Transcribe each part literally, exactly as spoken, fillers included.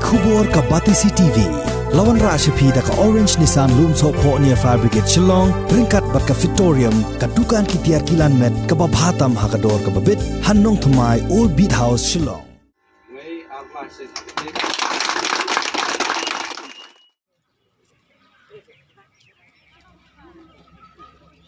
Khubor ka Batesi T V. La wanrah sha phi da ka Orange Nissan Lumsohphoh near Fire Brigade Shillong, ryngkat bad ka Fitorium, ka dukan ki tiar kilan met kaba bha tam ha ka dor kaba bit, ha Nongthymmai, Old Beat House, Shillong.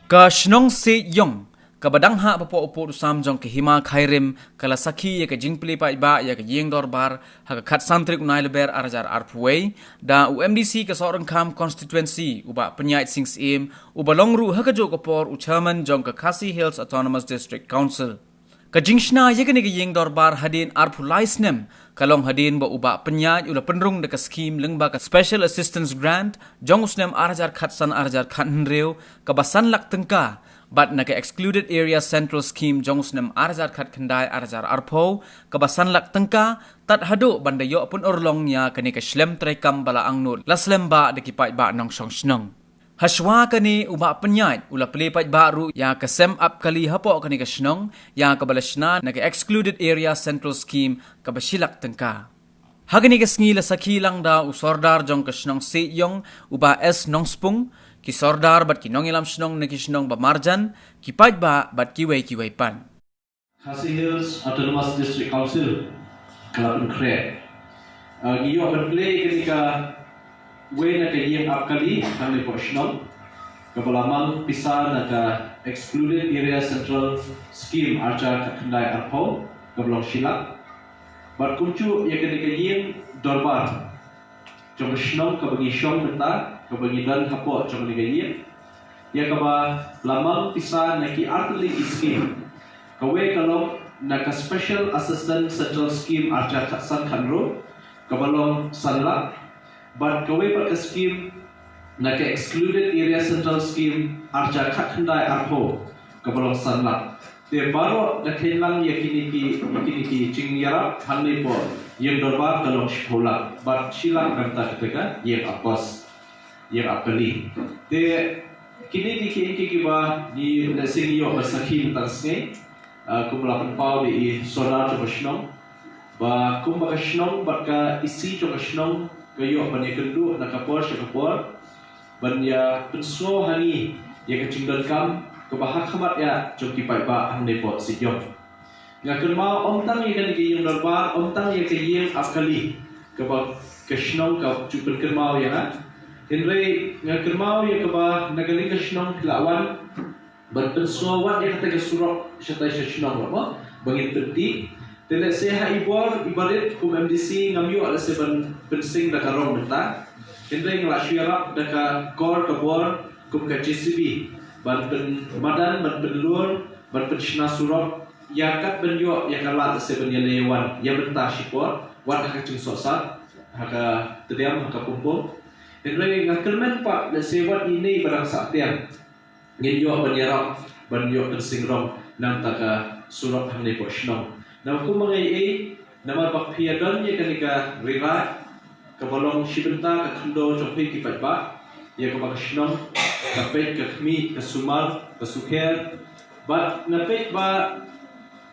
Ka shnong Seiñiong, kaba dang hap hapoh u pud u sam jong ka hima Khyrim, ka la sakhi ïa ka jingplie paidbah ïa ka ïing dorbar ha ka khatsan tarik u Naiwieng ar hajar arphew wei, da u M D C ka Sohryngkham Constituency, u Bah Pynïaid Sing Syiem, uba long ruh ha kajuh ka por u Chairman jong ka Khasi Hills Autonomous District Council. Ka jingshna ïa kane ka ïing dorbar hadien arphew lai snem, ka long hadien ba u Bah Pynïaid u la pynrung da ka skhim lyngba ka Special Assistance Grant jong u snem ar hajar khatsan ar hajar khathynriew, kaba san lak tyngka, bad na ka Excluded Area Central Scheme jong u snem ar hajar khatkhyndai ar hajar arphew, kaba san lak tyngka, tad haduh ban da ïoh pynurlong ïa kane ka shlem treikam ba la angnud la slem bha da ki paidbah nongshong shnong. Hashwa kane u Bah Pynïaid u la plie paidbah ruh ïa ka sem ap kali hapoh kane ka shnong, ïa kaba la shna na ka Excluded Area Central Scheme kaba shi lak tyngka. Ha kane ka sngi la sakhi lang da u Sordar jong ka shnong Seiñiong, u Bah S Nongspung, ki Sordar bad ki nongïalam shnong na ki shnong ba marjan, ki paidbah bad kiwei kiwei pat. Khasi Hills Autonomous District Council ka la pynkhreh. Ah, ngi ïoh ban plie kane ka wei na ka ïing ap kali hangne hapoh shnong, kaba la mang pisa na ka Excluded Area Central Scheme ar hajar khatkhyndai arphew, kaba long shi lak. Bad kumjuh ïa kane ka ïing dorbar jong ka shnong kaba ngi shong mynta, kaba ngi don hapoh jong kane ka ïing, ïa kaba la mang pisa na ki artylli ki skhim. Kawei ka long na ka Special Assistance Central Scheme ar hajar khatsan khathynriew, kaba long san lak. Bad kawei pat ka skhim na ka Excluded Area Central Scheme ar hajar khatkhyndai arphew, kaba long san lak. Te baroh da kheiñ lang ïa kine ki, ïa kine ki jingïarap hangne hapoh ïing dorbar ka long shiphew lak, bad shi lak na kata ka ïing ap kos, ïing ap kali. Te kine ki ki ki kiba ngi lehse ngi ïoh ban sakhi mynta ka sngi, ah, kum la pynpaw da i Sordar jong ka shnong, ba kumba ka shnong bad ka E C jong ka shnong ka ïoh ban ïakynduh na ka por sha ka por, ban ïa pynsngew ha ngi ïa ka jingdonkam kaba ha khmat ïa jong ki paidbah hangne hapoh Seiñiong. Nga kynmaw ym tang ïa kane ka ïing dorbar, ym tang ïa ka ïing ap kali kaba ka shnong ka ju pynkynmaw ïa nga. Hynrei nga kynmaw ïa kaba na kane ka shnong phi la wan ban pynsngew wat ïa kata ka surok shatai sha shnong, mo, ba ngin pyntih. Te lehse ha i bor i barit kum M D C ngam ïoh lehse ban pynsing da ka rong mynta. Hynrei nga la shu ïarap da ka kor ka bor kum ka J C B ban pynmadan, ban pynlur, ban pynshna surok ïa kat ban ïoh ïa ka lad lehse ban ïaleh ïawan ïa mynta shipor, wat ha ka Jingsohsat, ha ka Tdiang, ha ka Pumpung. Hynrei nga kyrmen pat lehse wat ine ba dang sah tiang ngin ïoh ban ïarap ban ïoh pynsing rong na kata ka surok hangne hapoh shnong. Namar kumba nga ïa, namar ba phi ïa don ïa kane ka riraid kaba long shi bynta ka khyndew jong phi ki paidbah, ïa kaba ka shnong ka peit ka khmih, ka sumar, ka sukher. Bad nga peit ba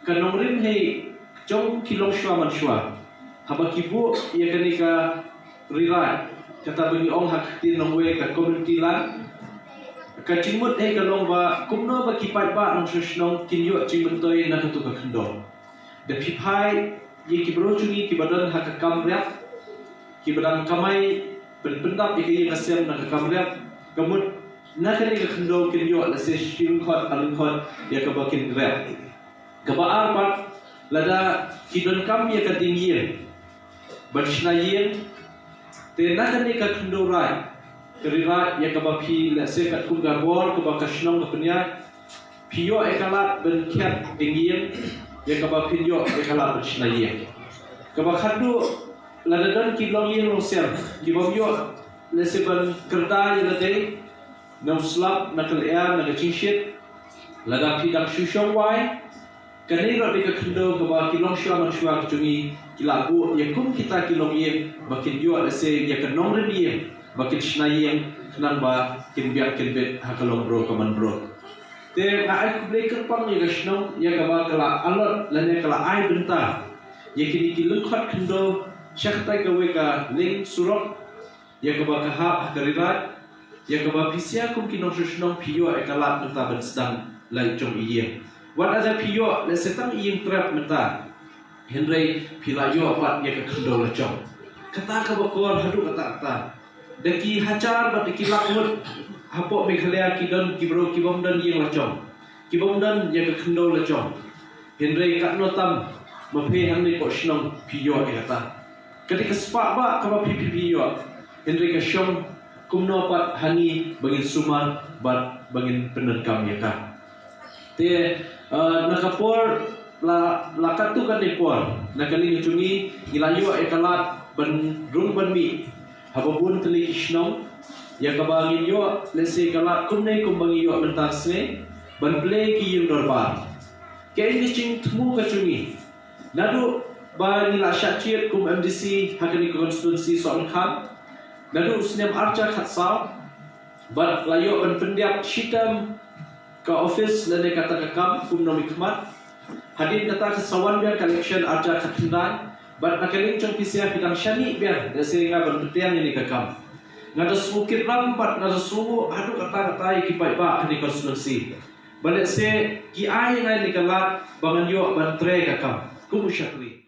ka nongrim hi jong ki longshuwa manshuwa, haba ki buh ïa kane ka riraid, kata ba ngi ong ha ka ktien nongwei ka community land, ka jingmut hi ka long ba kumno ba ki paidbah nongshong shnong kin ïoh jingmyntoi na katu ka khyndew. Da phi phai ïa ki briew jong ngi kiba don ha ka kam riat, kiba dang kamai pyn pyndap ïa ka ïing ka sem na ka kam riat, ka mut na kane ka khyndew kin ïoh lehse shi lyngkhot ar lyngkhot ïa kaba kin riat. Kaba ar pat, lada ki donkam ïa ka dieng ïing ban shna ïing, te na kane ka khyndew raid, ka riraid ïa kaba phi lehse katkum ka bor kaba ka shnong ka pynïaid, phi ïoh ïa ka lad ban khiat dieng ïing, ïa kaba phin ïoh ïa ka lad ban shna ïing. Kaba khatduh, lada don ki longïing longsem kibym ïoh lehse ban kyrda ïa lade na u slap, na ka lyer, na ka jingshit, lada phi dang shu shong wai, kane ruh dei ka khyndew kaba ki longshuwa manshuwa ki jong ngi ki la buh ïa kum kita ki longïing ba kin ïoh lehse ïa ka nongrim ïing ba kin shna ïing khnang ba kin biang kin bit ha ka longbriew ka manbriew. Te nga ai khublei kyrpang ïa ka shnong ïa kaba ka la allot lane ka la ai bynta ïa kine ki lyngkhot khyndew Sha kata kawei ka lieng surok, ïa kaba ka hap ha ka Ri Lait, ïa kaba phi sha kum ki nongshong shnong phi ïoh ïa ka lad mynta ban sdang lait jong i ïing. Wat lada phi ïoh lehse tang i ïing trep mynta, hynrei phi la ïoh pat ïa ka khyndew la jong. Kata kaba kor haduh katta katta. Da ki hajar bad da ki lak ngut hapoh Meghalaya ki don ki briew ki bym don ïing la jong, ki bym don ïa ka khyndew la jong. Hynrei katno tam ma phi hangne hapoh shnong phi ïoh ïa kata. Ka dei ka spah bah kaba phi phi phi ïoh. Hynrei ka shong kumno pat ha ngi ba ngin sumar bad ba ngin pyndonkam ïa ka. Te, eh, na ka por la, la katto katne por, na ka liang jong ngi, ngi la ïoh ïa ka lad ban rung ban mih haba bun tylli ki shnong, ïa kaba ngin ïoh lehse ka lad kumne kumba ngi ïoh mynta ka sngi ban plie ki ïing dorbar. Kaei ka jingthmu ka jong ngi? Naduh ba ngi la shah jied kum M D C ha kane ka constituency Sohryngkham, naduh u snem arhajar khatsaw, bad la ïoh ban pyndiap shitom ka office lane kata ka kam kum nongmihkhmat. Hadien kata ka sa wan biang ka election arhajar khatkhyndai, bad na ka liang jong phi sha phi dang shaniah biang, lehse nga ban pyntieng ïa kane ka kam. Nga da sngew kit ram bad nga da sngew haduh katta katta ïa ki paidbah kane ka constituency ba lehse ki ai ïa nga ïa kane ka lad ba ngan ïoh ban trei ka kam kum u shakri.